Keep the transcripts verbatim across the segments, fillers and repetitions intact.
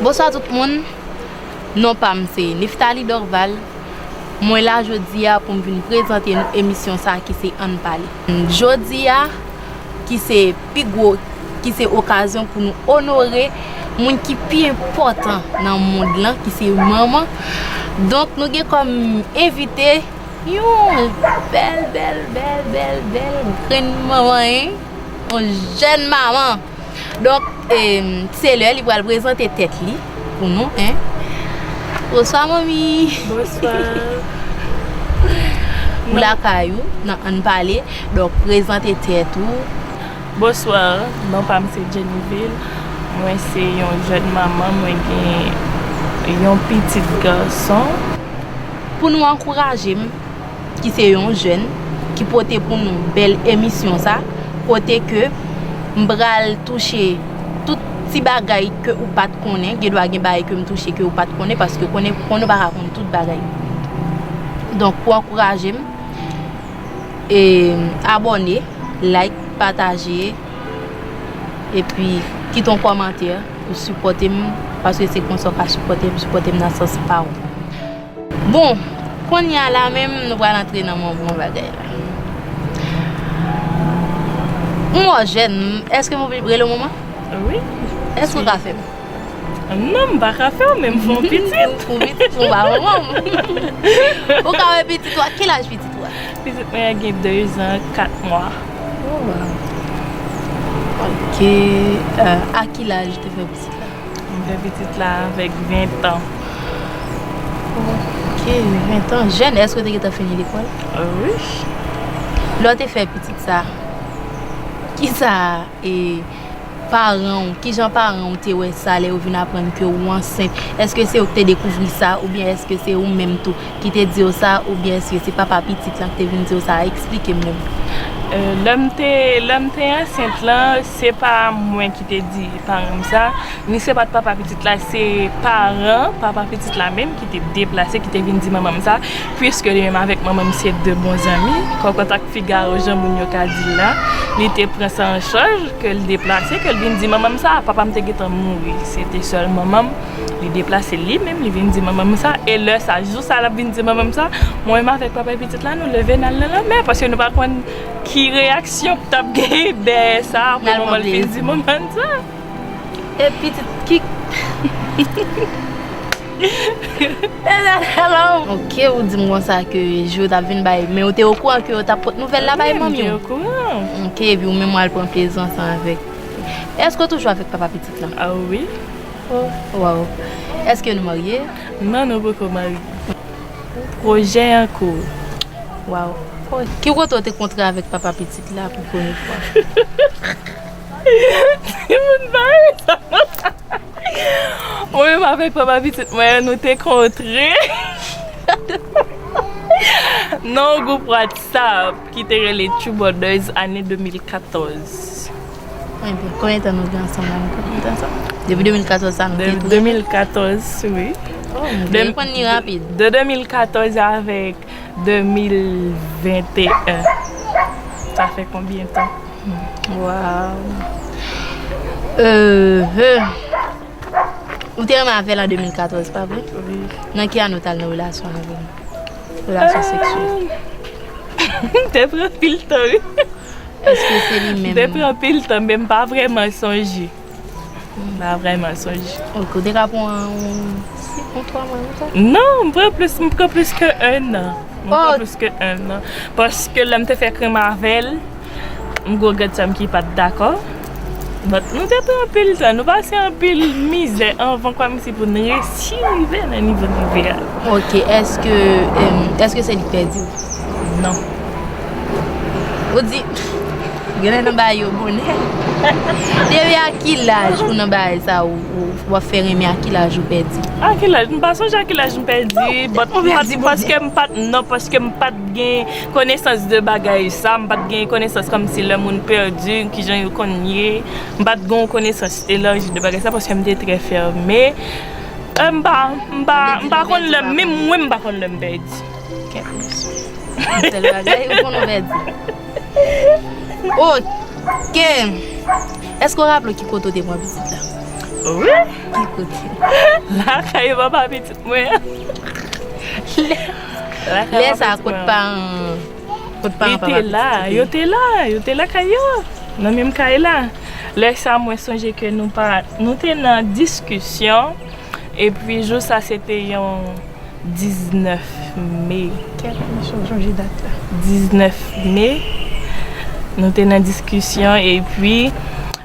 Bonswa tout moun. Non pa m se Nephtalie Dorval. Mwen la jodi a pou m vin prezante nou emisyon sa ki se Ann Pale. Jodi a, ki se pi gwo, ki se okazyon pou nou onore moun ki pi enpòtan nan mond lan, ki se manman. Donk, nou gen kòm envite yon bèl, bèl, bèl, bèl, bèl grenn manman, en. Yon jèn manman. Donk, em, se lè li pral prezante tèt li pou nou, en. Bonswa, manmi. Bonswa. Ou lakay ou, nan Ann Pale. Donk, prezante tèt ou. Bonswa, non pa m se Jennyville. Mwen se yon jèn manman, mwen gen yon pitit gason. Pou nou ankouraje m, ki se yon jèn, ki pote pou nou bèl emisyon sa, kote ke m pral touche tout ti bagay ke ou pa t konnen, gen dwa gen bagay ke m touche ke ou pa t konnen, paske konnen, konnen ou pa ka konn tout bagay. Donk, pou ankouraje m, e, abòne, like, pataje, epi kite yon kòmantè pou sipòte m, paske se konsa w ka sipòte m, sipòte m nan sans pa w. Bon, kounye a la menm, nou pral antre nan bon, bon bagay la. M wè w jèn, èske m oblije rele w manman? Wi. Èske w ka fè m? Non, m pa ka fè w, men m fè w pitit. Ou pitit, ou pa manman m. Ou ka wè pitit ou a, ki laj pitit ou a? Pitit mwen an gen de zan, kat mwa. Oh, wow. Ok, euh, a ki laj ou te fè pitit la? Mwen fè pitit la avèk ven tan. Ok, ven tan. Jèn, èske w te gentan fini lekòl? Wi. Lè w te fè pitit sa, kisa, e, paran w, kijan paran w te wè sa lè yo vin aprann ke w ansent? Èske se yo ki te dekouvri sa, oubyen èske se ou menm tou ki te di yo sa, oubyen èske se papa pitit lan ki te vin di yo sa? Eksplike m non. Euh, lè m te, lè m te ansent lan, se pa mwen ki te di paran m sa, ni se pa t papa pitit la, se paran papa pitit la menm ki te deplase, ki te vin di manman m sa, puiske li menm avèk manman m se de bon zanmi, kòkòt ak figaro, jan moun yo ka di l la, li te pran sa an chaj, ke l deplase, ke l vin di manman m sa, papa m te gentan mouri, se te sèl manman m, li deplase li menm, li vin di manman m sa, e lè sa, jou sa l ap vin di manman m sa, mwen menm avèk papa pitit la, nou leve n al nan lanmè, paske nou pa konn ki reyaksyon k t ap genyen dèyè sa, pou manman l fin di manman l sa. E pitit ki... E sa, sa la. Ok, ou di m konsa ke jou t ap vin bay, men ou te okouran ke yo t ap pot nouvèl la bay manmi w? Wi, m te okouran. Ok, epi ou menm w al pran plezi ansanm avèk. Èske w toujou avèk papa pitit lan? Ah wi. Oh, wow. Èske nou marye? Non, nou poko marye. Pwojè an kou. Wow. Oh, ki kote w te kontre avèk papa pitit la pou premye fwa? Timoun pa sa. Mwen menm avèk papa pitit mwen, nou te kontre nan yon gwoup WhatsApp ki te rele True Brothers ane de mil katòz. Ebyen, konbyen tan nou gen ansanm la? Nou konn konte ansanm? Depi de mil katòz sa, nou te tou de mil katòz, wi. Oh, nou te konn li rapid. De de mil katòz avèk de mil venteyen. Sa fè konbyen tan? Wow. Euh, euh. Ou te renmen avè l an de mil katòz, pa vre? Wi. Nan ki ane w t al nan relasyon avè l? Relasyon seksyèl. M te pran anpil tan, wi. Èske se li menm? M te pran anpil tan, men m pa vrèman sonje. M pa vrèman sonje. Ok, ou te ka pran yon, yon twa mwa konsa? Non, m pran plis, m pran plis ke en an. M pran plis ke en an. Paske lè m te fè krim avè l, m gen yon grann sè m ki pa t dakò. But nou te pran anpil tan, nou pase anpil mizè anvan kòmsi pou n resi rive nan nivo n rive a. Ok, èske, em, èske se li k pèdi w? Non. Ou di, genlè nan bagay yo bonè. Depi a ki laj ou nan bagay sa, ou, ou, w ap fè renmen, a ki laj ou pèdi? A ki laj? M pa sonje a ki laj m pèdi, but m pa t, paske m pa t, non, paske m pa t gen konesans de bagay sa, m pa t gen konesans kòmsi lè moun pèdi, kijan yo konn ye. M pa t gen yon konesans elaji de bagay sa, paske m te trè fèmen. E m pa, m pa, m pa konn lè, menm mwen m pa konn lè m pèdi. Kèt mesye. Sèl bagay ou konn ou pèdi. Ok. Èske w raple w ki kote w te pran pitit la? Wi. Ki kote? Lakay papa pitit mwen. Lakay papa pitit mwen. Lè sa, kot paran, kot paran papa pitit la? Yo te la, yo te lakay yo. Nan menm kay la. Lè sa, mwen sonje ke nou pa, nou te nan diskisyon. Epi, jou sa, se te yon diznèf me. Kèt, mwen sonje dat la. Diznèf me. Nou te nan diskisyon, epi,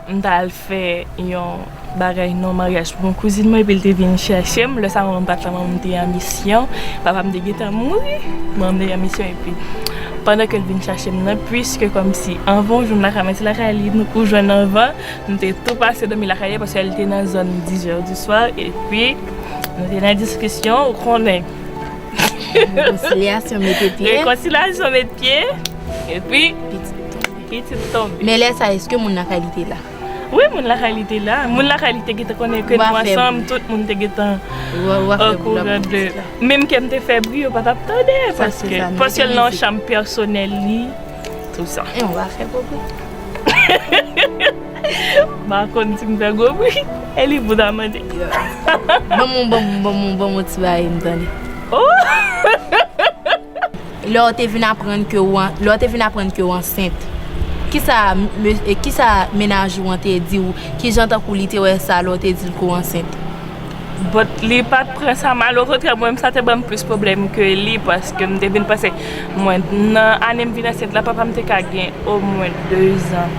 m t al fè yon bagay nan maryaj pou yon kouzin mwen, epi l te vin chache m. Lè sa, manman m pa t la, manman m te an misyon. Papa m te gentan mouri. Manman m te an misyon, epi pandan ke l vin chache m nan, piske kòmsi anvan w jwenn lakay mwen, se lakay li ou jwenn anvan, m te tou pase dòmi lakay li, paske l te nan zòn dizè di swa, epi nou te nan diskisyon, ou konnen. Rekonsilyasyon mete pye. Rekonsilyasyon met pye, epi pitit tonbe. Men lè sa, èske moun lakay li te la? Wi, moun lakay li te la. Moun lakay li te gentan konnen ke nou ansanm, tout moun te gentan okouran de. Menm ke m te fè bri, yo pa t ap tande, paske, paske l nan chanm pèsonèl li, tou sa. E, ou pa fè gwo bri. M pa konn si m fè gwo bri. E li pou ta mande. Ban m, ban m, ban m, ban m yon ti bagay m tande. Oh! Lè w te vin aprann ke w an-, lè w te vin aprann ke w ansent, kisa, me-, e, kisa mennaj ou an te di w? Kijan tankou li te wè sa lè w te di l ke w ansent? But li pa t pran sa mal, okontrè, mwen menm sa te ban m plis pwoblèm ke li, paske m te vin panse, mwen, nan ane m vin ansent la, papa m te ka gen omwen dezan,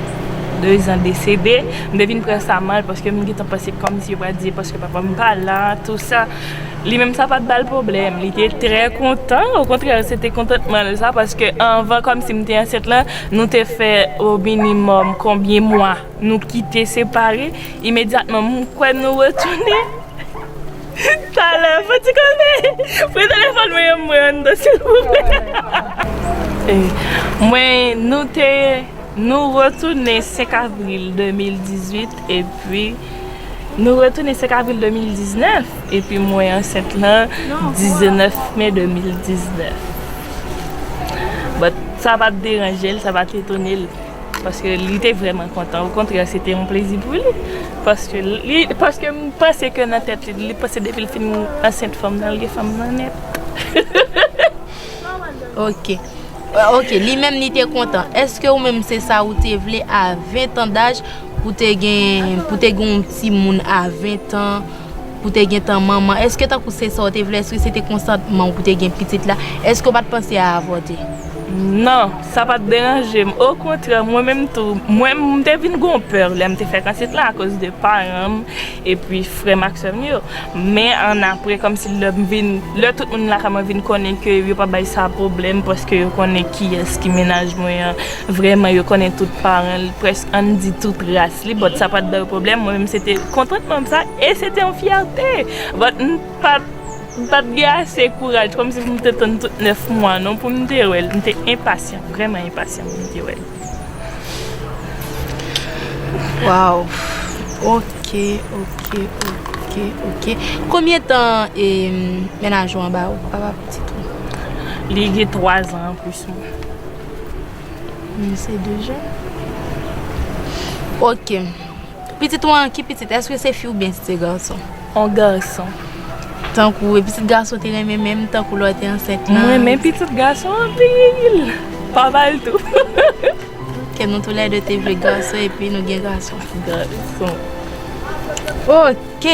dezan desede. M te vin pran sa mal, paske m gentan panse kòmsi yo pral di, paske papa m pa la, tou sa. Li menm sa pa t ba l pwoblèm, li te trè kontan, okontrè, se te kontantman l sa, paske anvan, kòmsi m te ansent lan, nou te fè o minimòm konbyen mwa nou kite separe, imedyatman, m kwè nou retounen. Talè, fò ti kanpe. Pran telefòn mwen, mwen anndan, silvouplè. Eh, mwen, nou te, nou retounen senk avril de mil dizuit, epi nou retounen senk avril de mil diznèf, epi mwen ansent lan diznèf me de mil diznèf. But sa pa t deranje l, sa pa t etone l. Paske li te vrèman kontan. Okontrè, se te yon plezi pou li. Paske li, paske m panse ke nan tèt li, li panse depi l fin ansent fanm nan, li fanm nan nèt. Ok. Ok, li menm li te kontan. Èske ou menm se sa ou te vle a ven tan daj pou te gen, pou te gen yon timoun a ven tan, pou te gentan manman? Èske tankou se sa ou te vle? Èske se te konsantman ou pou te gen pitit la? Èske ou pa t panse a avòte? Non, sa pa t deranje m. Okontrè, mwen menm tou, mwen, m te vin gon pè lè m te fèk ansent la akoz de paran m epi frè m ak sè m yo. Men annapre, kòmsi lè m vin, lè tout moun lakay mwen vin konnen ke yo pa bay sa pwoblèm paske yo konnen kiyès ki mennaj mwen an, vrèman yo konnen tout paran l, prèske ann di tout ras li, but sa pa t ba yo pwoblèm, mwen menm se te kontantman m sa, e se te yon fyète. But m pa t, m pa t gen ase kouraj, kòmsi pou m te tann tout nèf mwa non, pou m te wè l. M te enpasyan, vrèman enpasyan pou m te wè l. Wow. Ok, ok, ok, ok. Konbyen tan, e, mennaj ou an ba ou, papa pitit ou? Li gen twa zan anplis mwen. Men se de jèn. Ok. Pitit ou an, ki pitit? Èske se fi oubyen se gason? On gason. Tankou, e pitit gason te renmen menm tankou lè w te ansent lan? Mwen renmen pitit gason anpil. Papa l tou. Ke nou toulède te vle gason epi nou gen gason. Gason. Ok.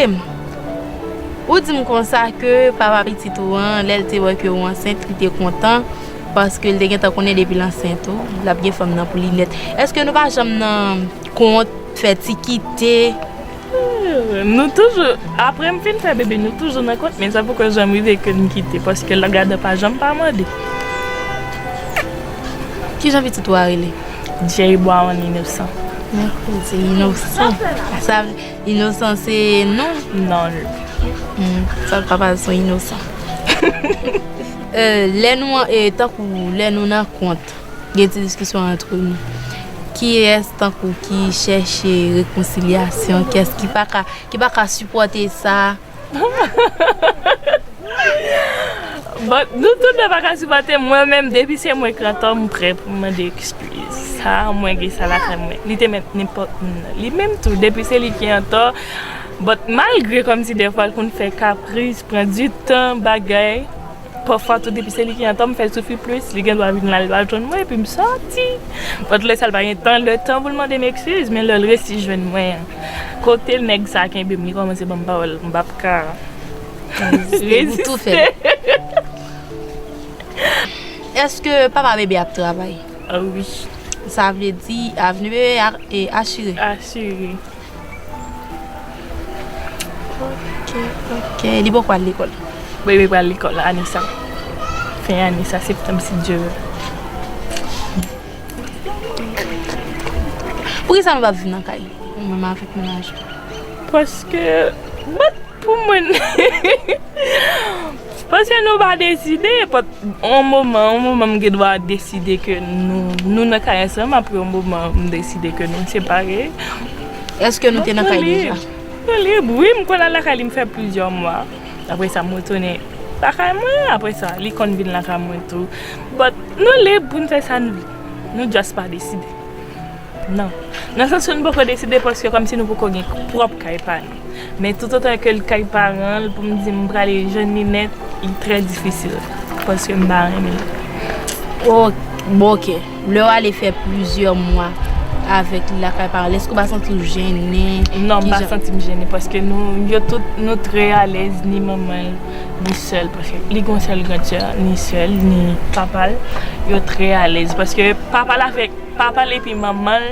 Ou di m konsa ke papa pitit ou an, lè l te wè ke ou ansent, li te kontan, paske l te gentan konnen depi l ansent ou, l ap gen fanm nan pou li nèt. Èske nou pa janm nan kont, fè ti kite? Nou toujou, apre m fin fè bebe, nou toujou nan kont, men sa poko janm rive ke n kite, paske la gadan pa janm pa mande. Kijan pitit ou a rele? Jay Brown Inosan. Mèsi, inosan. Sa, inosan se non? Non. Hmm, sa papa se inosan. Euh, lè nou, eh, tankou lè nou nan kont, gen ti diskisyon antre nou. Kiyès tankou ki chèche rekonsilyasyon, kiyès ki pa ka, ki pa ka sipòte sa? But, nou tout de pa ka sipòte. Mwen menm, depi se mwen ki antò, m prè pou m mande eskiz. Sa, mwen gen sa lakay mwen. Li te mèt nenpòt moun nan. Li menm tou, depi se li ki antò, But malgre kòmsi dèfwa l konn fè kapris, pran di tan, bagay, pafwa tou depi se li ki antan, m fè l soufri plis, li gen dwa vin la, li pa jwenn mwen, epi m sòti. But lè sa l pa gen tan, le tan pou l mande m eskiz, men lè l resi jwenn mwen, kote nèg sa kenbe m, li kòmanse ban m pawòl, m p ap ka reziste. Èske papa bebe ap travay? Ah wi. Sa vle di avni bebe a- e asire. Asire. Ok, ok. Li poko al lekòl? Bebe pral lekòl ane sa. Fen ane sa, septanm, si Dye vle. Poukisa nou p ap viv nan kay ou menm avèk mennaj ou? Paske, but pou mwen, paske nou pa deside, but yon moman, yon moman m gen dwa deside ke nou, nou nan kay ansanm, apre yon moman m deside ke nou separe. Èske nou te nan kay deja? Nou lib, wi, m konn al lakay li, m fè plizyè mwa. Apre sa, m retounen lakay mwen, apre sa, li konn vin lakay mwen tou. But nou lib pou n fè sa n vle. Nou just pa deside. Non. Nan sans ke nou poko deside paske kòmsi nou poko gen pwòp kay pa nou. Men toutotan ke l kay paran l, pou m di m prale jwenn li nèt, li trè difisil. Paske m pa renmen l. Oh, bon, ok. Lè w ale fè plizyè mwa avèk li lakay paran l, èske w pa santi w jennen? Non, m pa santi m jennen paske nou, yo tout, nou trè alèz, ni manman l, ni sè l, paske li gen yon sèl grandsè, ni sè l, ni papa l, yo trè alèz. Paske papa l avèk, papa l epi manman l,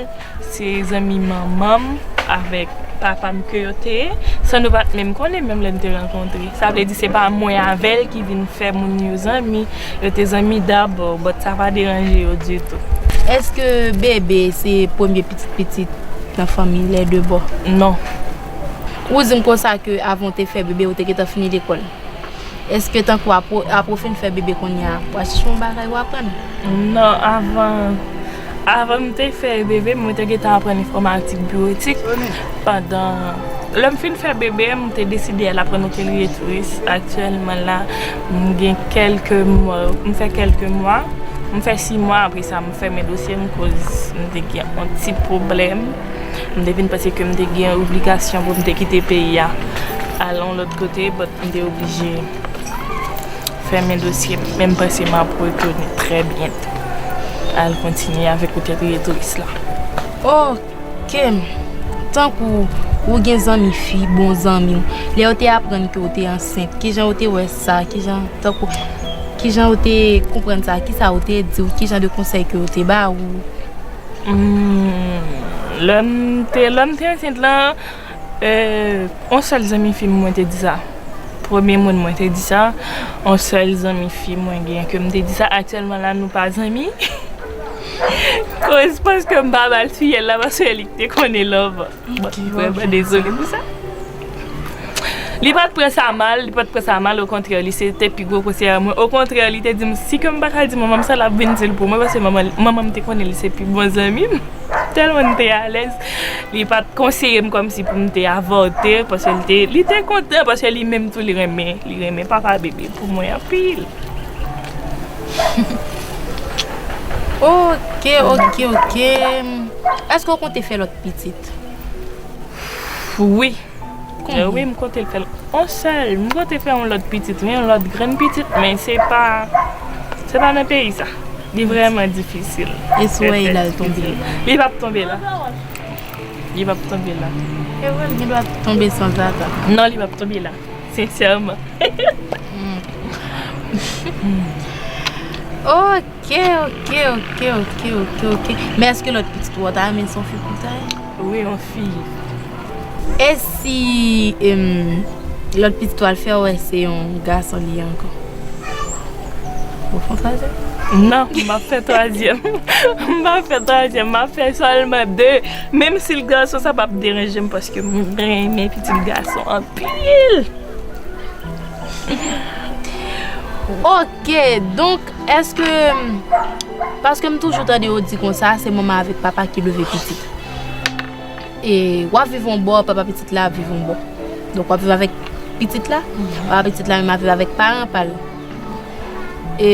se zanmi manman m avèk papa m ke yo te ye, san nou pa t menm konnen, menm lè n te rankontre. Sa vle di se pa mwen avè l ki vin fè moun yo zanmi, yo te zanmi dabò, but sa pa deranje yo ditou. Èske bebe se premye pitit pitit nan fanmi, lè de bò? Non. Ou di m konsa ke avan w te fè bebe, ou te gentan fini lekòl. Èske tankou apre, apre w fin fè bebe kounye a, w a chèche yon bagay w aprann? Non, avan, avan m te fè bebe, mwen te gentan aprann enfòmatik, biwotik. Pandan, lè m fin fè bebe, m te deside al aprann otelye touris. Aktyèlman la, m gen kèlke mwa, m fè kèlke mwa, m fè sis mwa, apre sa, m fèmen dosye m koz m te gen yon ti pwoblèm. M te vin panse ke m te gen obligasyon pou m te kite peyi a, al yon lòt kote, but m te oblije fèmen dosye m, men m panse m ap retounen trè byento al kontinye avèk otelye touris la. Ok. Tankou ou gen zanmi fi, bon zanmi w, lè yo te aprann ke w te ansent, kijan yo te wè sa? Kijan, tankou, kijan yo te konprann sa? Kisa yo te di w? Kijan de konsèy ke yo te ba ou? Hmm, lè m te, lè m te ansent lan, euh, yon sèl zanmi fi m mwen te di sa. Premye moun mwen te di sa, yon sèl zanmi fi mwen gen ke m te di sa. Aktyèlman la, nou pa zanmi. Koz paske m pa ba l fiyèl la, paske li te konnen love. Bon, vrèman dezole pou sa. Li pa t pran sa mal, li pa t pran sa mal, okontrè, li se te pi gwo konsèy mwen. Okontrè, li te di m, si ke m pa ka di manman m sa, l ap vin di l pou mwen, paske manman, manman m te konnen li se pi bon zanmi m. Tèlman m te alèz, li pa t konseye m kòmsi pou m te avòte, paske li te, li te kontan, paske li menm tou, li renmen, li renmen papa bebe pou mwen anpil. Ok, ok, ok. Èske w konte fè lòt pitit? Wi. Konbyen? Wi, m konte fè l yon sèl. M konte fè yon lòt pitit, wi, yon lòt grenn pitit, men se pa, se pa nan peyi sa. Li vrèman difisil. E si w wè l al tonbe? Li p ap tonbe la. Li p ap tonbe la. E vre, li gen dwa tonbe sanzata. Non, li p ap tonbe la. Sensèman. Ok, ok, ok, ok, ok, ok. Men èske lòt pitit ou a, w ta renmen se yon fi pou w ta ye? Wi, yon fi. E si, em, lòt pitit ou a l fè w wè se yon gason li ye ankò? Ou fè yon twazyèm? Non, m ap fè twazyèm. M ap fè twazyèm, m ap fè sèlman de. Menm si l gason, sa p ap deranje m paske m renmen pitit gason anpil. Ok, donk, èske, paske m toujou tande yo di konsa, se manman avèk papa ki leve pitit. E w ap viv yon bò, papa pitit la ap viv yon bò. Donk, w ap viv avèk pitit la, papa pitit la menm ap viv avèk paran pa l. E,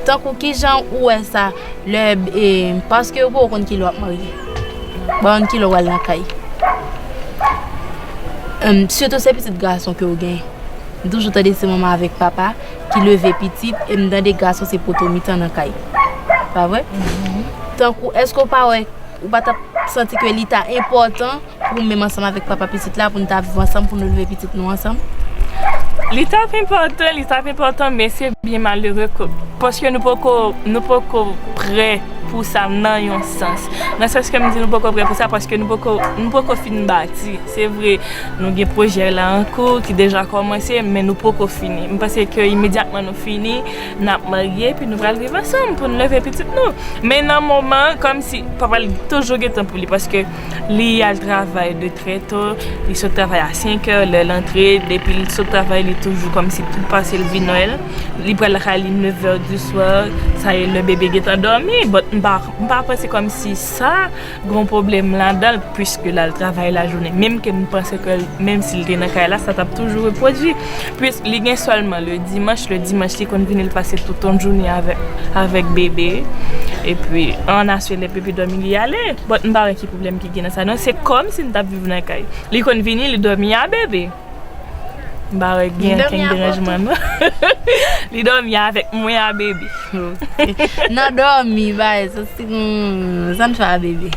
tankou kijan ou wè sa, lè, e, paske ou poko konn kilè w ap marye. Ou pa konn kilè w al nan kay. Em, sitou se pitit gason ke w gen. M toujou tande se manman avèk papa ki leve pitit, e m tande gason se poto mitan nan kay. Pa vre? Tankou, èske w pa wè, ou pa t ap santi ke li ta enpòtan pou w menm ansanm avèk papa pitit la, pou n ta viv ansanm, pou nou leve pitit nou ansanm? Li t ap enpòtan, li t ap enpòtan, men se byen malere ke, paske nou poko, nou poko prè pou sa nan yon sans. Nan sans ke m di nou poko prè pou sa, paske nou poko, nou poko fin bati. Se vre, nou gen pwojè la an kou ki deja kòmanse, men nou poko fini. M panse ke imedyatman nou fini, n ap marye, epi nou pral viv ansanm pou n leve pitit nou. Men nan moman, kòmsi papa l toujou gen tan pou li, paske li al travay de trè to, li sot travay a senk è, lè l antre, depi l sot travay, li toujou kòmsi tout pase l vin wè l. Li pral lakay li nèf è di swa, sa e lè bebe gentan dòmi, but m pa, m pa panse kòmsi sa gon pwoblèm ladan l, puiske l al travay lajounen. Menm ke m panse ke l, menm si l te nan kay la, sa t ap toujou repwodui. Puiske li gen sèlman le dimanch, le dimanch li konn vini, l pase tout yon jounen avèk, avèk bebe. Epi, an aswè lè bebe dòmi, li ale. But m pa wè ki pwoblèm ki gen nan sa, non. Se kòmsi n t ap viv nan kay. Li konn vini, li dòmi a bebe. M pa wè gen ankenn deranjman, non. Li dòmi avèk mwen a bebe. Nan dòmi, bay, sa se, hmm, sa n fè a bebe?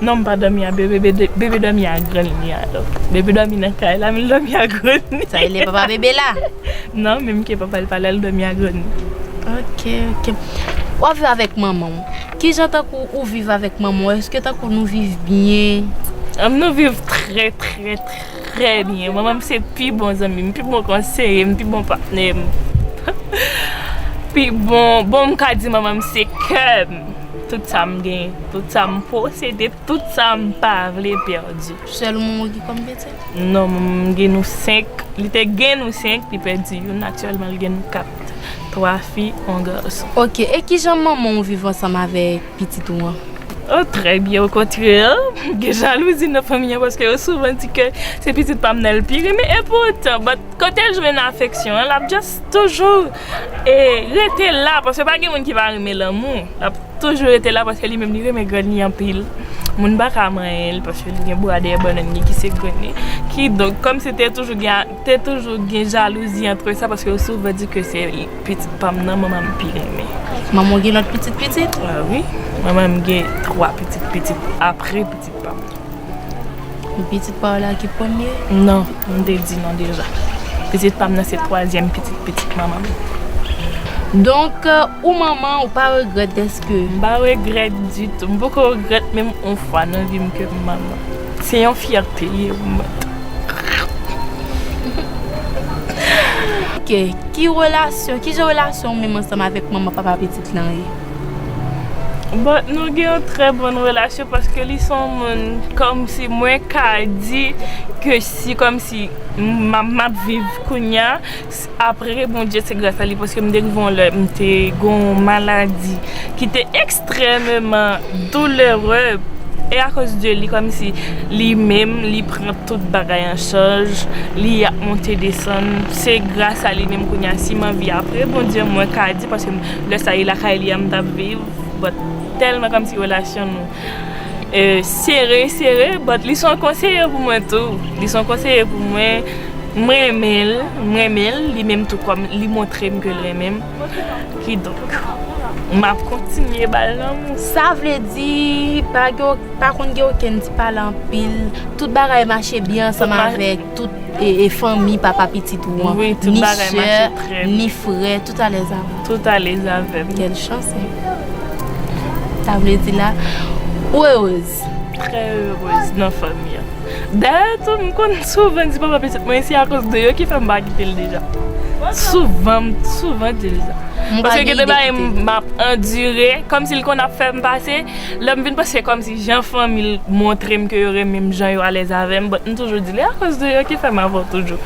Non, m pa dòmi a bebe, bebe, bebe dòmi a grann li a, donk. Bebe dòmi nan kay la, men l dòmi a grann li. Sa rele papa bebe la? Non, menm ke papa l pa la, l dòmi a grann li. Ok, ok. W ap viv avèk manman w. Kijan tankou ou viv avèk manman w? Èske tankou nou viv byen? Ann, nou viv trè, trè, trè byen. Manman m se pi bon zanmi m, pi bon konseye m, pi bon patnè m. Pi bon, bon, m ka di manman m se kè m. Tout sa m gen, tout sa m posede, tout sa m pa vle pèdi. Sèl ou manman w ki kòm pitit? Non, manman m gen nou senk. Li te gen nou senk, li pèdi youn. Aktyèlman, li gen nou kat. Twa fi, yon gason. Ok, e kijan manman w viv ansanm avèk pitit ou an? Oh, trè byen, okontrè, m gen jalouzi nan fanmi an, paske yo souvan di ke se pitit pa m nan l pi renmen, e poutan, but kote l jwenn afeksyon an, l ap just toujou, e, rete la, paske pa gen moun ki pa renmen lanmou. L ap toujou rete la, paske li menm li renmen grann li anpil. Moun pa ka manyen l, paske li gen bwa dèyè bannann li ki se grann li. Kidonk, kòmsi te toujou gen, te toujou gen jalouzi antre sa, paske yo souvan di ke se pitit pa m nan manman m pi renmen. Manman w gen lòt pitit pitit? Ah wi, manman m gen twa pitit pitit apre pitit pa m. Pitit pa w la ki premye? Non, m te di non deja. Pitit pa m nan se twazyèm pitit pitit manman m. Donk, ou manman, ou pa regrèt dèske? M pa regrèt ditou. M poko regrèt menm yon fwa nan vi m ke m manman. Se yon fyète li ye pou mwen. Ok, ki relasyon, kijan relasyon w menm ansanm avèk manman papa pitit lan ye? Bon, nou gen yon trè bòn relasyon paske li se yon moun kòmsi mwen ka di ke si kòmsi m ap, m ap viv kounye a, s-, apre Bondye se gras a li paske m te rive yon lè m te gen yon maladi ki te ekstrèmeman doulere. E akoz de li, kòmsi li menm, li pran tout bagay an chaj, li ap monte desann. Se gras a li menm kounye a, si m anvi apre Bondye, mwen ka di, paske m, lè sa e lakay li a m t ap viv, but tèlman kòmsi relasyon nou, e, sere, sere, but li se yon konseye pou mwen tou. Li se yon konseye pou mwen. M renmen l, m renmen l, li menm tou kòm li montre m ke l renmen m. Kidonk, m ap kontinye ba l lanmou. Sa vle di, pa gen, pa konn gen okenn ti pale anpil. Tout bagay mache byen ansanm avèk tout, e, e fanmi papa pitit ou an. Wi, tout bagay mache trè byen. Ni sè, ni frè, tout alèz avè w. Tout alèz avè m. Kèl chans, hein? Sa vle di la, ou erez? Trè erez nan fanmi an. Dayè tou, m konn souvan di papa pitit mwen, se akoz de yo ki fè m pa kite l deja. Souvan, m souvan di l sa. Paske gen de bagay m ap andire, kòmsi l konn ap fè m pase, lè m vin pase kòmsi jan fanmi l montre m ke yo renmen m, jan yo alèz avè m, but m toujou di l, e akoz de yo ki fè m avè w toujou.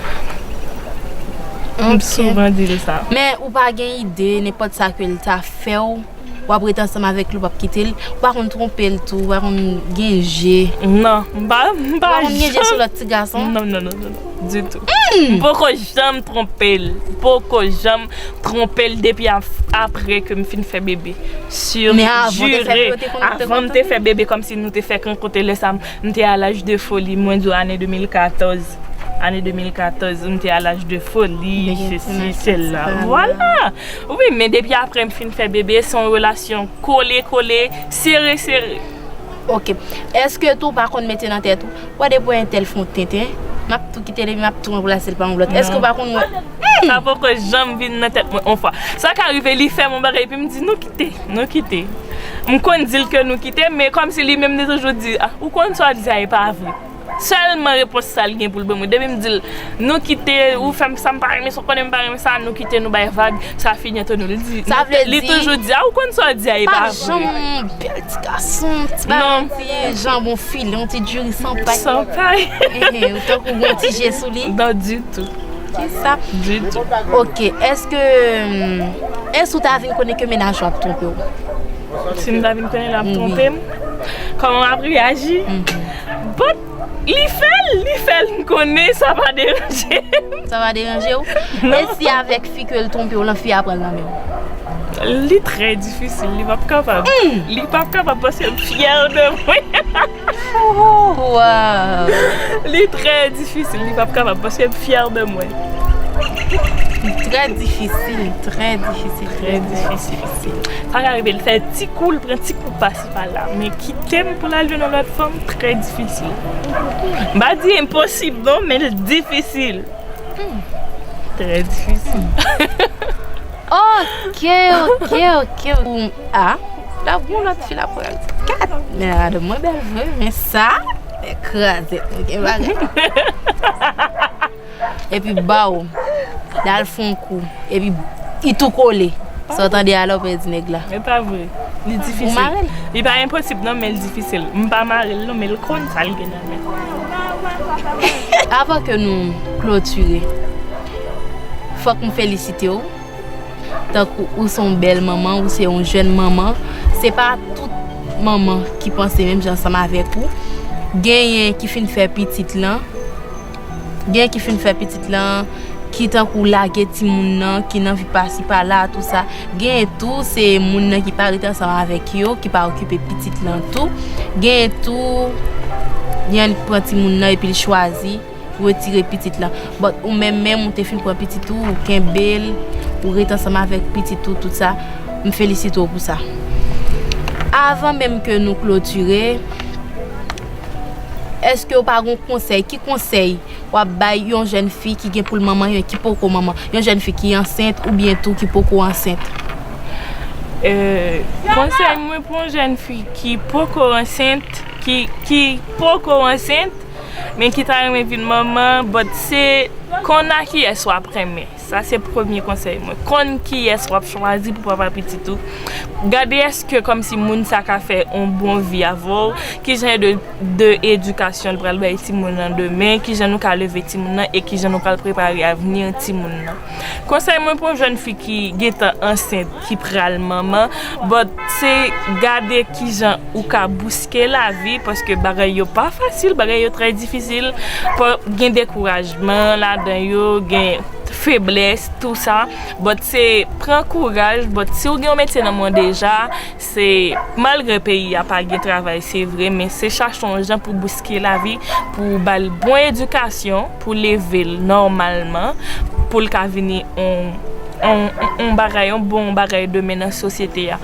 M souvan di l sa. Men ou pa gen ide, nenpòt sa ke l ta fè w, w ap ret ansanm avèk li, w p ap kite l. Ou pa konn twonpe l tou, ou pa konn gen je. Non, m pa, m pa janm. Ou pa konn gen je sou lòt ti gason? Non, non, non, non, non, ditou. M poko janm twonpe l. M poko janm twonpe l depi ap-, apre ke m fin fè bebe. Sur, jire, avan m te fè bebe, kòmsi nou te fèk rankontre lè sa, m te a laj de foli, mwen di w ane de mil katòz. Ane de mil katòz, m te a laj de foli, sesi, sela. Vwala. Wi, men depi apre m fin fè bebe, se yon relasyon kole, kole, sere, sere. Ok. Èske tou w pa konn mete nan tèt ou, wè depi entèl fè yon tenten, m ap tou kite l epi m ap tou ranplase l pa yon lòt? Èske w pa konn wè? Sa poko janm vin nan tèt mwen on fwa. Sa ka rive li fè m yon bagay epi m di nou kite, nou kite. M konn di l ke nou kite, men kòmsi li menm li toujou di, ah, ou konn sa w di a e pa vre. Sèlman repons sa l gen pou l ban mwen. Depi m di l, nou kite, ou fè m sa m pa renmen sa, ou konnen m pa renmen sa, nou kite, nou bay vag, sa fini ant nou. Li di, sa vle li di, toujou di, ah, ou konn sa w di a e pa vre. Pa janm yon bèl ti gason, ti bagay, yon ti janbon file, yon ti diri san pay. San pay. Eh, eh, ou tankou yon ti je sou li. Non, ditou. Kisa? Ditou. Ok, èske, hmm, èske ou ta vin konnen ke mennaj ou ap twonpe w? Si m ta vin konnen l ap twonpe m, kòman m ap reyaji? But li fè l, li fè l, m konnen sa pa deranje m. Sa pa deranje w? Non. E si avèk fi ke l twonpe w lan, fi a pran l nan men w? Li trè difisil, li p ap kapab. Li p ap kapab paske l fyè de mwen. Wow. Li trè difisil, li p ap kapab paske l fyè de mwen. Trè difisil, trè difisil, trè difisil. Sa ka rive l fè ti kou, l pran ti kou pasi pa la, men kite m pou l al jwenn yon lòt fanm, trè difisil. M pa di enposib non, men l difisil. Trè difisil. Ok, ok, ok. Ou, ah, la gon lòt fi la pral. Gad, men madanm mwen bèl vre, men sa, men kraze, ok, bagay. Epi baw, l al fè yon kou, epi li tou kole. Sa w tande a la, w pèdi nèg la. E pa vre. Li difisil. Ou mare l? Li pa enposib non, men l difisil. M pa mare l non, men l konn sa l gen nan men. Avan ke nou klotire, fòk m felisite w. Tankou ou se yon bèl manman, ou se yon jèn manman. Se pa tout manman ki panse menm jan ansanm avèk ou. Genyen ki fin fè pitit lan. Gen ki fin fè pitit lan, ki tankou lage timoun nan, ki nan vi pasi pala, tou sa. Gen tou, se moun nan ki pa rete ansanm avèk yo, ki pa okipe pitit lan tou. Gen tou, gen li pran timoun nan epi l chwazi retire pitit lan. But ou menm menm, ou te fin pran pitit ou, ou kenbe l, ou rete ansanm avèk pitit ou, tout sa. M felisite w pou sa. Avan menm ke nou klotire, èske w pa gon konsèy? Ki konsèy w ap bay yon jèn fi ki gen pou l manman, yon ki poko manman, yon jèn fi ki ansent oubyen tou ki poko ansent? Eh, konsèy mwen pou yon jèn fi ki poko ansent, ki, ki poko ansent, men ki ta renmen vin manman, but se konn a kiyès w ap renmen. Sa se premye konsèy mwen. Konn kiyès w ap chwazi pou papa pitit ou. Gade èske kòmsi moun sa ka fè yon bon vi avè w, kijan de, de edikasyon l pral bay timoun nan demen, kijan nou ka leve timoun nan e kijan nou pral prepare avni timoun nan. Konsèy mwen pou yon jèn fi ki gentan ansent, ki pral manman, but se gade kijan ou ka bouske lavi, paske bagay yo pa fasil, bagay yo trè difisil, pa, gen dekourajman ladan yo, gen feblès, tou sa. But se pran kouraj, but si w gen yon metye nan men w deja, se malgre peyi a pa gen travay, se vre, men se chache yon jan pou bouske lavi, pou ba l bon edikasyon, pou leve l nòmalman, pou l ka vini yon, yon, yon, yon bagay, yon bon bagay demen nan sosyete a.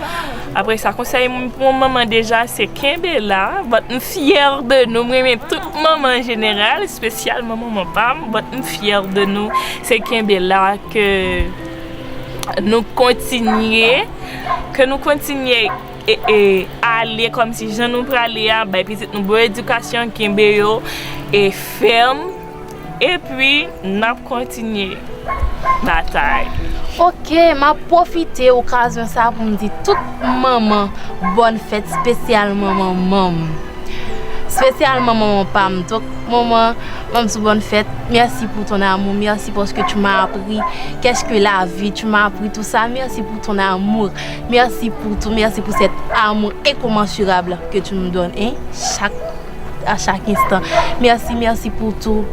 Apre sa, konsèy mwen pou yon manman deja, se kenbe la. But m fyè de nou. M renmen tout manman an jeneral, espesyalman manman pa m. But m fyè de nou. Se kenbe la, ke nou kontinye, ke nou kontinye e, e, ale kòmsi jan nou prale a, bay pitit nou bon edikasyon, kenbe yo e fèm. Epi, n ap kontinye batay. Ok, m ap pwofite okazyon sa pou m di tout manman bòn fèt, espesyalman manman m. Espesyalman manman pa m. Donk, manman, manman m sou bòn fèt. Merci pour ton amour. Merci parce que tu m'as appris qu'est-ce que la vie. Tu m'as appris tout ça. Merci pour ton amour. Merci pour tout. Merci pour cet amour incommensurable que tu me donnes, hein, chaque à chaque instant. Merci, merci pour tout.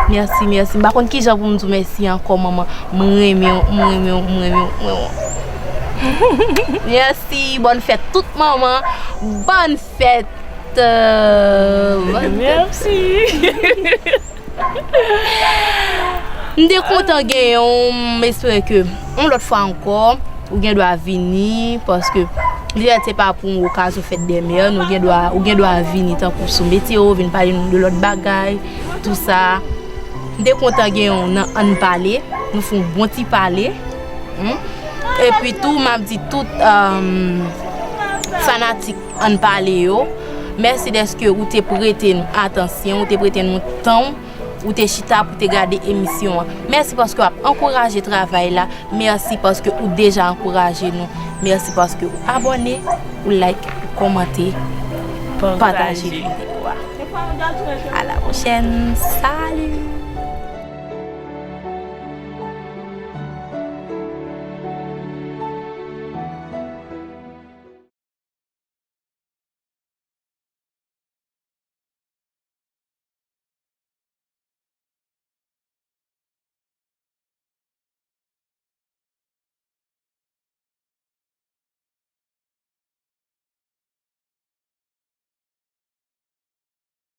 Merci, merci. M pa konn kijan pou m di w mèsi ankò, manman. M renmen w, m renmen w, m renmen w, m renmen w. Merci, bòn fèt tout manman. Bòn fèt. Euh, bòn fèt. Merci. M te kontan genyen w, m espere ke yon lòt fwa ankò, ou gen dwa vini, paske petèt se pa pou yon okazyon fèt dè mè, nou gen dwa, ou gen dwa vini tankou sou meteo, vin pale nou de lòt bagay, tou sa. M te kontan genyen w nan Ann Pale, nou fè yon bon ti pale. Hmm? Epi tou, m ap di tout um, fanatik Ann Pale yo, mèsi dèske ou te prete nou atansyon, ou te prete nou tan w, ou te chita pou te gade emisyon an. Mèsi paske w ap ankouraje travay la. Mèsi paske ou deja ankouraje nou. Mèsi paske ou abòne, ou like, ou kòmante, pataje videyo a. A la pwochèn. Salut!